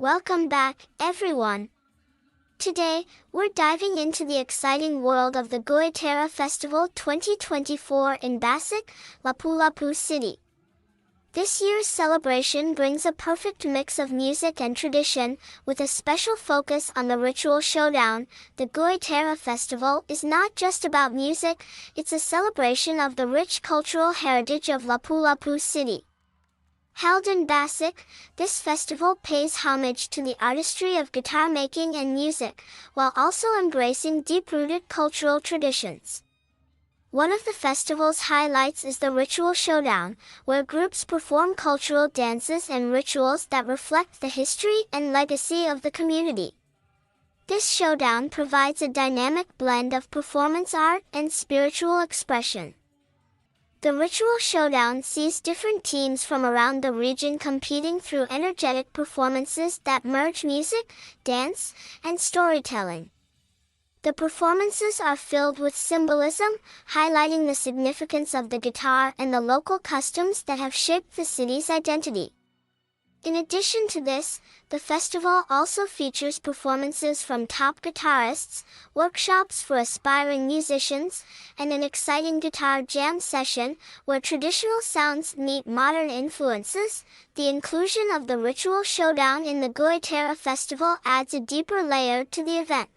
Welcome back, everyone. Today, we're diving into the exciting world of the Guitarra Festival 2024 in Basic, Lapu-Lapu City. This year's celebration brings a perfect mix of music and tradition, with a special focus on the ritual showdown. The Guitarra Festival is not just about music, it's a celebration of the rich cultural heritage of Lapu-Lapu City. Held in Basic, this festival pays homage to the artistry of guitar making and music, while also embracing deep-rooted cultural traditions. One of the festival's highlights is the Ritual Showdown, where groups perform cultural dances and rituals that reflect the history and legacy of the community. This showdown provides a dynamic blend of performance art and spiritual expression. The Ritual Showdown sees different teams from around the region competing through energetic performances that merge music, dance, and storytelling. The performances are filled with symbolism, highlighting the significance of the guitar and the local customs that have shaped the city's identity. In addition to this, the festival also features performances from top guitarists, workshops for aspiring musicians, and an exciting guitar jam session where traditional sounds meet modern influences. The inclusion of the Ritual Showdown in the Guitarra Festival adds a deeper layer to the event.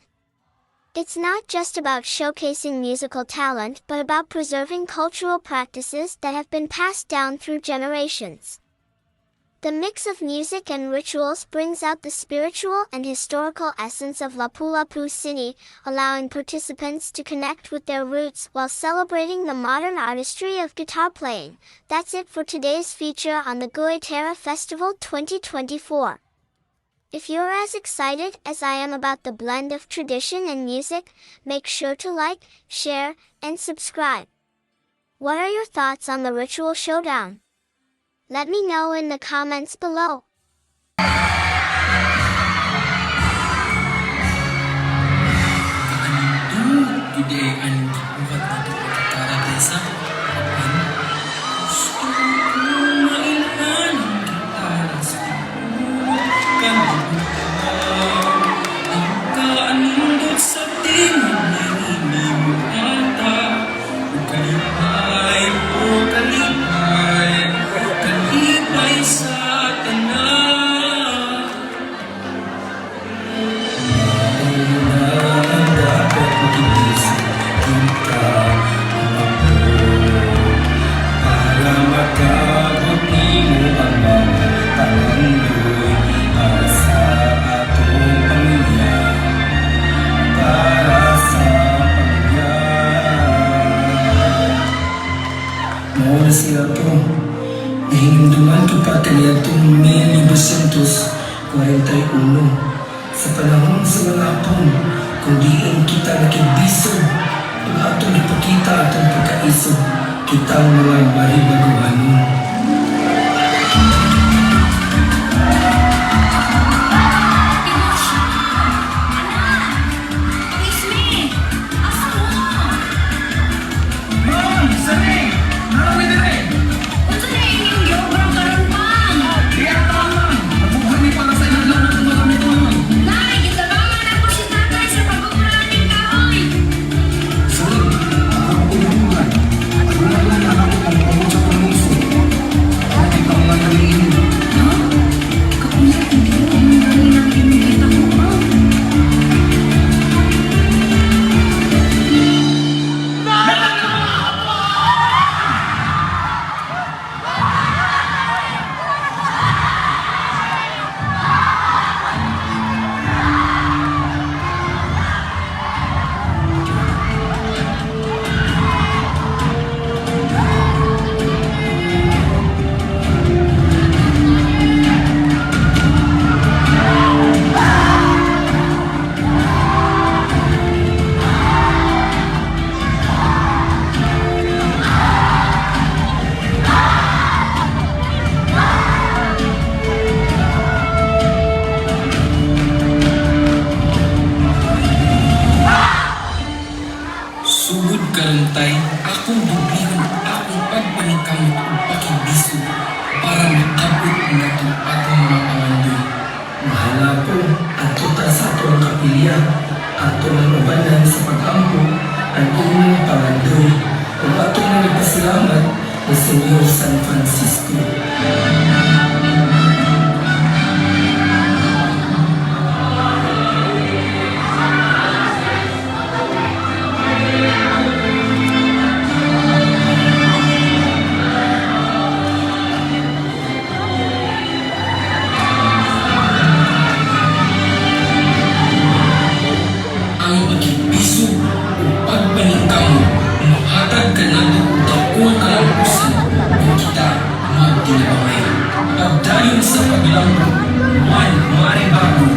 It's not just about showcasing musical talent, but about preserving cultural practices that have been passed down through generations. The mix of music and rituals brings out the spiritual and historical essence of Lapu-Lapu City, allowing participants to connect with their roots while celebrating the modern artistry of guitar playing. That's it for today's feature on the Guitarra Festival 2024. If you're as excited as I am about the blend of tradition and music, make sure to like, share, and subscribe. What are your thoughts on the Ritual Showdown? Let me know in the comments below. Kaanindot gyud ay ang gibuhat nato pagkatara sa apan gusto ko mailhan ang gitara sa tibuok kalibutan. Ang kaanindot sa tingog niini moata ug kalipay, o kalipay, kalipay sa tanan. Mauna ang dapat makibisog kita ug ako para makabot nimo ang mga pangandoy para sa atong pamilya, para sa pamilya. Mao na siya to. Nahinumduman ko pa kaniadtong 1941 sa panahon sa mga Hapon, kung diin kita nakigbisog ug atong gipakita atong pagkaisog, kitang mga Maribagohanon. Anak! Ismi! Asa mo? Ma'am, sari! Narami dire! Unsa na inyong giobra karon, Pang? Di ata, ma'am! Nabuhay mi para sa ilang na mga gamiton. Nay, gitabangan ako si tatay sa pag-obra ning kahoy. Sunod, ako tulungan. Aguna lang na ako ang maabot sa panungsod. Nakita mga naliin. Ha? Kapuya, hindi mo gani ng inyong kita ko, Pang. Sugod karon tay, akong dublihon akong pagpaningkamot ug pakigbisog para makabot nato atong mga pangandoy. Mahal. Maria, ato nang ubanan sa pag-ampo ang imong pangandoy ug ato nang ipasalamat ni Senyor San Francisco. Ang pagkibisog ug pagpaningkamot mohatag kanato og dakong kalampusan kung kita magtinabangay. Pagdayon sa paglambo, Juan Maribago.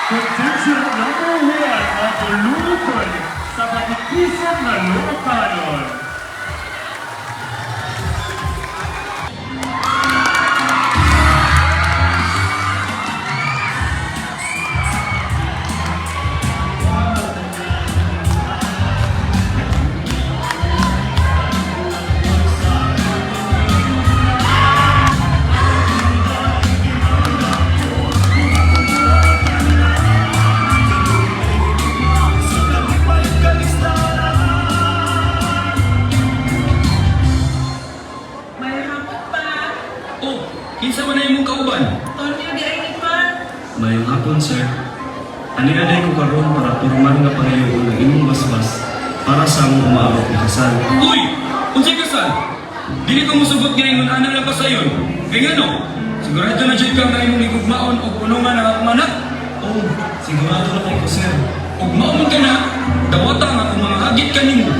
Contestant number 1 ang tulungan sa patikisok na Locanon. Ania ko karon para pormal nga pangayoon ang imong basbas para sa among umaabot nga kasal. Uy! Unsay kasal? Dili ko musugot nga ingon ana lang pasayon. Kay ngano? Sigurado na jud ka nga imong higugmaon og punungan ang akong anak. Oh, sigurado na kay ko, sir. Ug mao man ka na, dawata nga kung mga hagit ka nimo.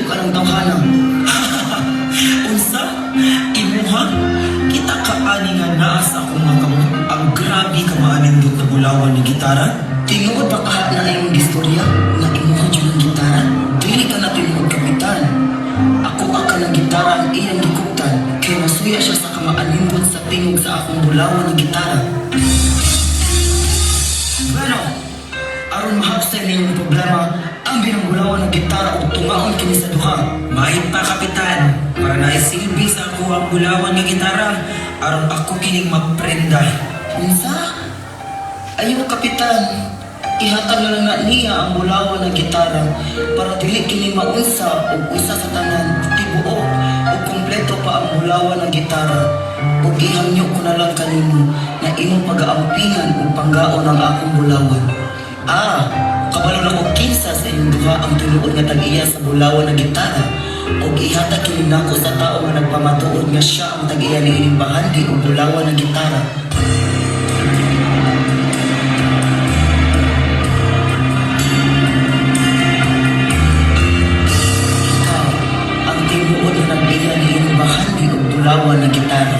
giilog anang tawhana. Unsa? Imuha? Kita ka ani nga naa sa akong mga kamot ang grabe ka maanindot na bulawan ni gitara? Tinuod pa kaha na imong gistorya nga imuha jud ang gitara? Dili ka na tinuod, kapitan. Ako ka ng gitara ang iyang gikuptan kay masuya siya sa kamaanindot sa tingog sa akong bulawan ng gitara. Bueno, aron mahapsay ninyong problema, ang binang bulawan ng gitara ug tungaon kini sa duha. Mahit pa, kapitan, para naisilbi sa ako ang bulawan nga gitara aron ako kining maprenda. Unsa? Ayaw, kapitan. Ihatag na lang na niya ang bulawan ng gitara para dili kini maunsa og usa sa tanan tibuok ug kumpleto pa ang bulawan ng gitara. Ug ihangyo ko na lang kanimo na imong pagaampingan ug panggaon ang akong bulawan. Ah, kabalo na ko kinsa sa inyong duha ang tinuod nga tag-iya sa bulawan ng gitara ug ihatag kini nako sa tao nga nagpamatuod nga siya ang tag-iya niining bahandi og bulawan ng gitara. Ikaw, ang tinuod na nag-iya ni inyong bahandi og bulawan ng gitara.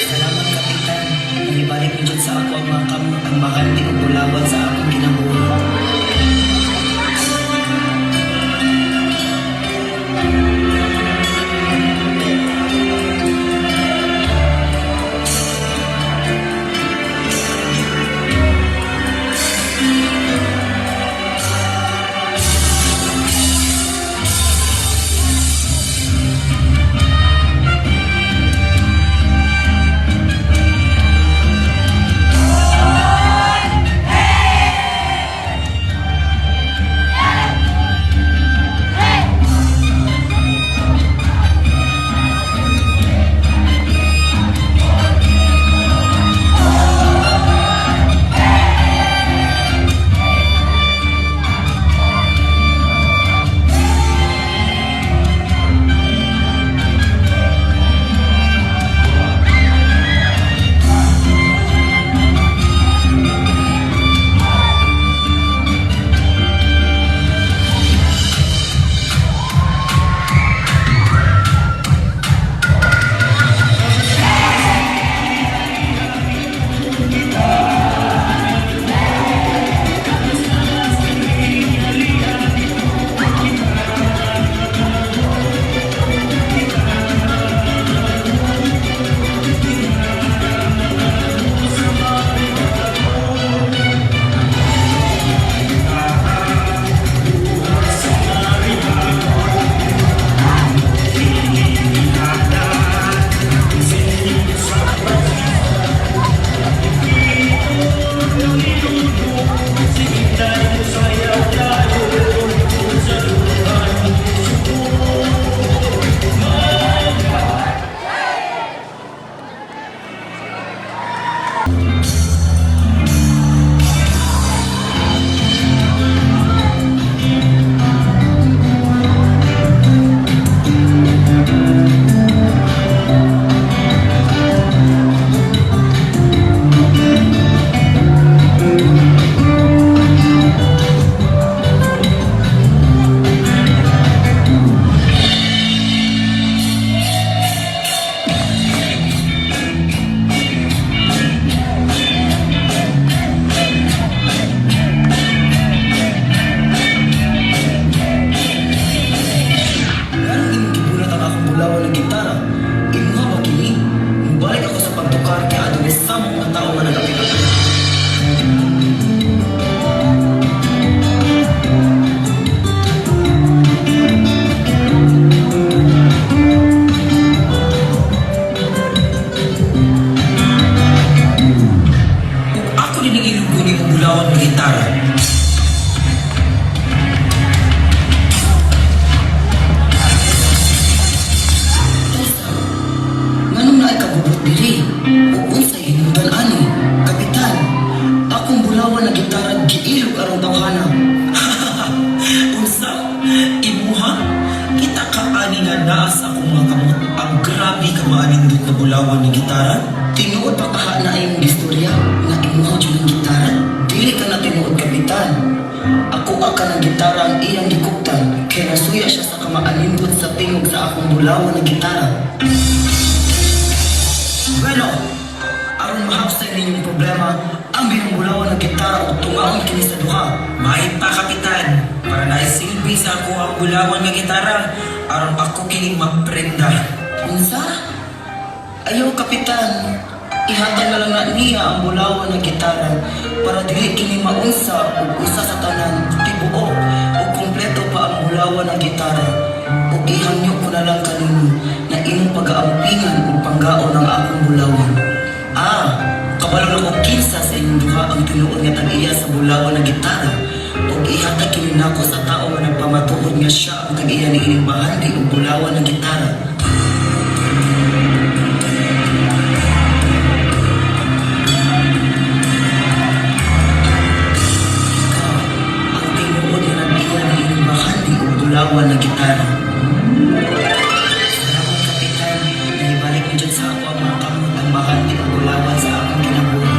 Salamat, kapitan. Naibalik mo dyan sa ako ang mga kamot ang bahandi og bulawan sa akong kinabuhi. Nganong imong gibulat ang akong bulawan ng gitara? Imuha ba kini? Mubalik ako sa pagtukar kay adunay samok nga tao nga nagapil. Ug ako din ang ilugo ni bulawan nga gitara. Nganong naay kabubot diri? Ug unsay hinungdan ani? Kapitan, akong bulawan na gitara giilog arong tawhana. Unsa? Imuha? Kita ka ani nga naa sa akong mga kamot ang grabe ka maanindot na bulawan ni gitara? Tinuod pa kaha na imong gistorya nga imuha jud ang gitara? Dili ka na tinuod, kapitan. Ako ka ng gitara ang iyang gikuptan kay maanindot sa tingog sa akong bulawan nga gitara. Bueno, aron mahapsay ninyong problema, ang binong bulawan nga gitara ug tungaon kini sa duha. May pa, kapitan, para naisilbi sa ako ang bulawan nga gitara aron ako kining maprenda. Unsa? Ayaw, kapitan. Ihatag na lang na niya ang bulawan nga gitara para dili kini maunsa ug usa sa tanan tibuok ug kumpleto pa ang bulawan nga gitara. Ug ihangyo ko na lang kanino na imong pagaampingan ug panggaon ang akong bulawan. Ah, kabalo na ko kinsa sa inyong duha ang tinuod nga tag-iya sa bulawan nga gitara ug ihatag kini nako sa tawo nga nagpamatuod nga siya ang tag-iya ni ining bahandi ug bulawan nga gitara. Ikaw, ang tinuod nga nag-iya ni ining bahandi ug bulawan nga gitara. Salamat, Kapitan. Naibalik mo dyan sa ako ang mga kamot ang bahandi ug bulawan sa akong kinabuhi.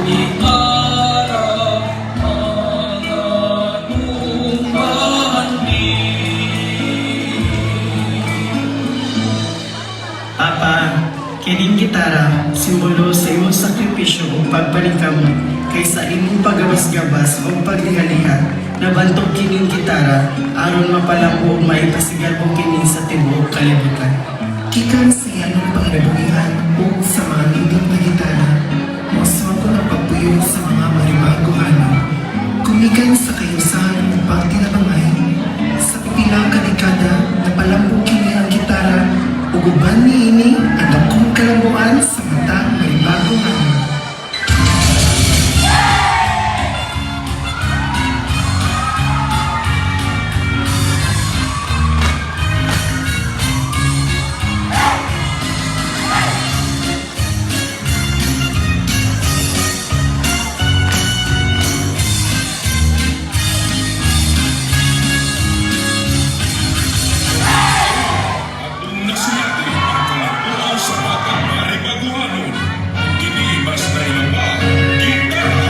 Gitara ang atong bandila. Papa, kining gitara, simbolo sa imong sakripisyo ug pagpaningkamot kaysa imong pagabas-gabas ug paglihaliha, nabantog kining gitara aron mapalambo ug maipasigarbo kini sa tibuok kalibutan. Gikan sa iyang panginabuhian ug sa mga nindot na gitara, mosoko ang pagpuyo sa mga Maribagohanon. Gumikan sa kayusahan ug pagtinabangay, sa pipila ka dekada napalambo kini ang gitara ug uban niini ang dakong kalambuan sa matag Maribagohanon. Atong nasulati ang kalambuan sa batang Maribaguhanon. Kini mas nailamba, gitara!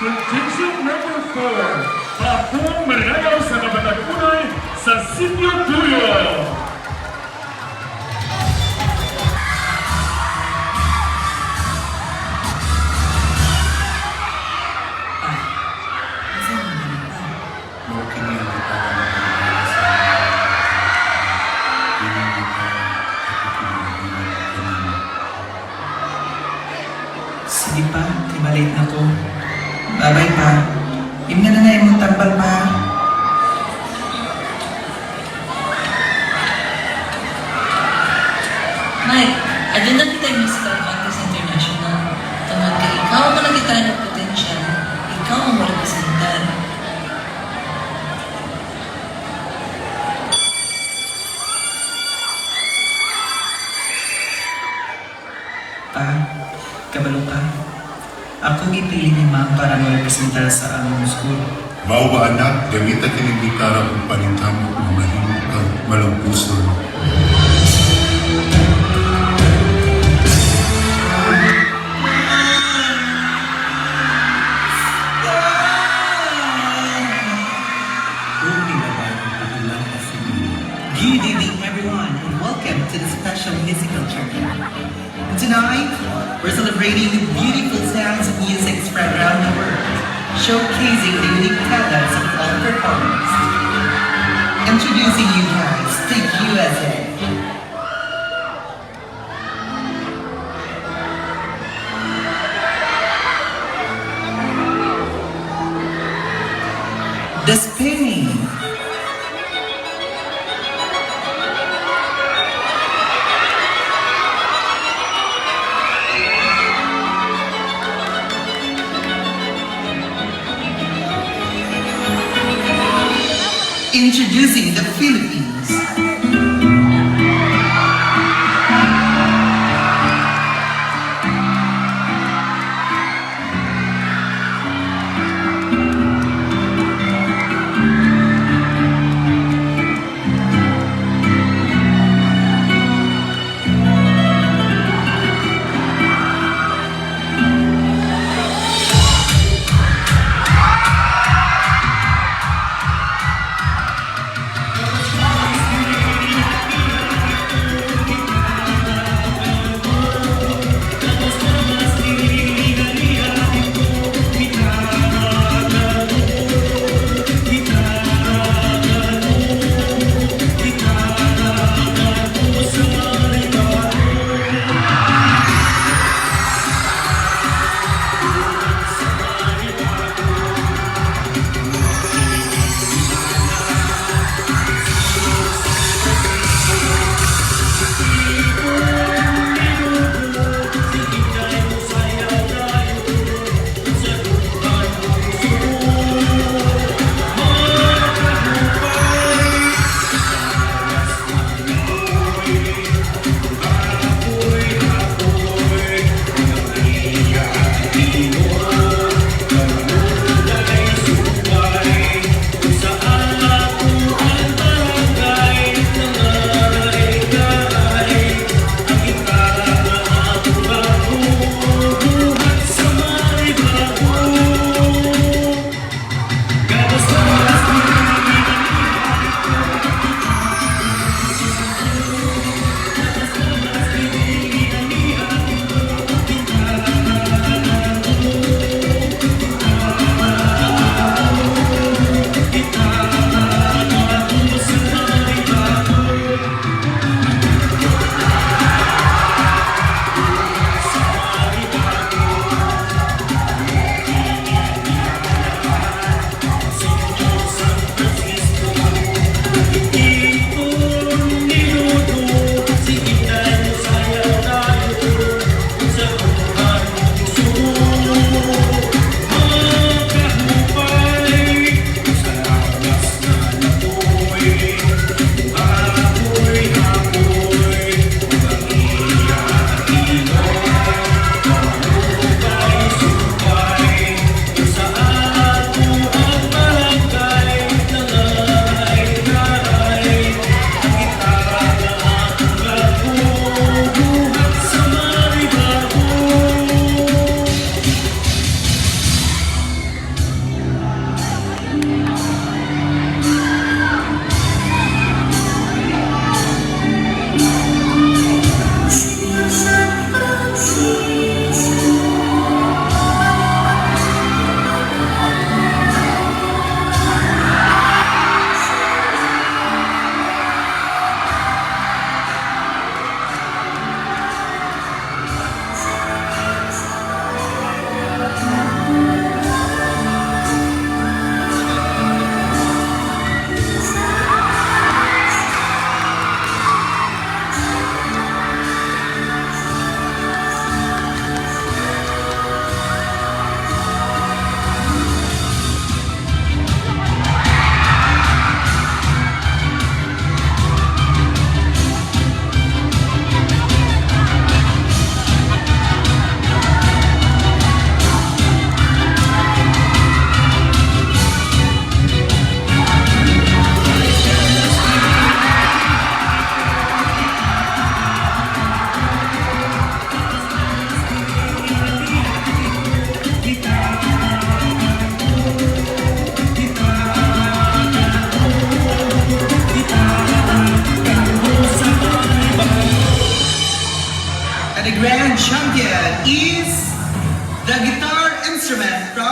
Contingent number 4, Papong Mananayaw sa Kabatag-unay sa Sitio Tuyo. Sige pa, kay malate na ko. Bye-bye pa. Imna na na imong tambal pa. Mike, aduna kita musical contest international. Tungod kay ikaw ang nakitaan og potential, ikaw ang morepresentar. Pa, kabalo ka. Ako gipili ni ma'am para mo-representar sa among school. Mao ba anak, gamita kining gitara kung paningkamot nga mahimo kang malumpuson. Good evening, everyone, and welcome to the special musical journey. And tonight, we're celebrating the beautiful sounds of music spread around the world, showcasing the unique talents of all performers. Introducing you guys to USA. The Spain. Introducing the Philippines. the grand champion is the guitar instrument from